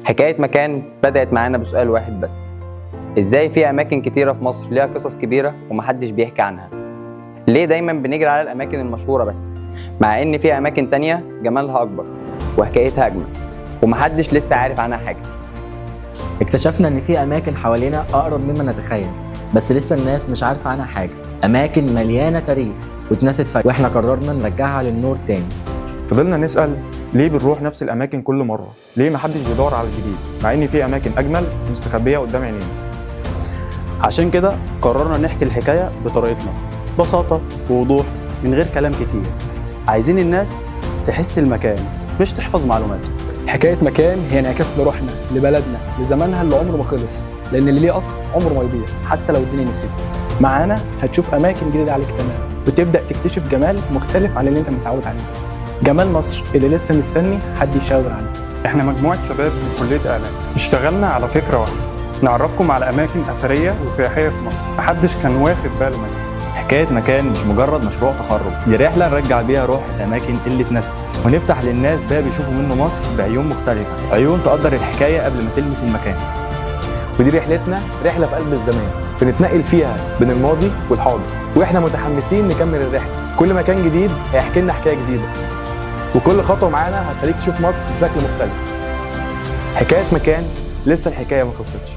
حكاية مكان بدأت معانا بسؤال واحد بس: ازاي في أماكن كتيرة في مصر ليها قصص كبيرة ومحدش بيحكي عنها؟ ليه دايما بنجري على الأماكن المشهورة بس، مع إن في أماكن تانية جمالها أكبر وحكايتها أجمل ومحدش لسه عارف عنها حاجة؟ اكتشفنا إن في أماكن حوالينا أقرب مما نتخيل، بس لسه الناس مش عارفة عنها حاجة. أماكن مليانة تاريخ واتنست فجأة، وإحنا قررنا نرجعها للنور تاني. فضلنا نسأل ليه بنروح نفس الأماكن كل مرة؟ ليه محدش بيدور على الجديد؟ مع إن في أماكن أجمل مستخبية قدام عينينا. عشان كده قررنا نحكي الحكاية بطريقتنا، ببساطة ووضوح، من غير كلام كتير. عايزين الناس تحس المكان، مش تحفظ معلومات. حكاية مكان هي انعكاس لروحنا، لبلدنا، لزمانها اللي عمره ما خلص، لأن اللي ليه أصل عمره ما يضيع حتى لو الدنيا نسيته. معانا هتشوف أماكن جديدة عليك تماما، وتبدأ تكتشف جمال مختلف عن اللي أنت متعود عليه، جمال مصر اللي لسه مستني حد يشاور عليه. إحنا مجموعة شباب من كلية إعلام اشتغلنا على فكرة واحدة: نعرفكم على أماكن أثرية وسياحية في مصر محدش كان واخد باله منها. حكاية مكان مش مجرد مشروع تخرج، دي رحلة نرجع بيها روح الأماكن اللي اتنست، ونفتح للناس باب يشوفوا منه مصر بعيون مختلفة، عيون تقدر الحكاية قبل ما تلمس المكان. ودي رحلتنا، رحلة في قلب الزمان بنتنقل فيها بين الماضي والحاضر، واحنا متحمسين نكمل الرحلة. كل مكان جديد هيحكي لنا حكاية جديدة، وكل خطوة معانا هتخليك تشوف مصر بشكل مختلف. حكاية مكان، لسه الحكاية ما خلصتش.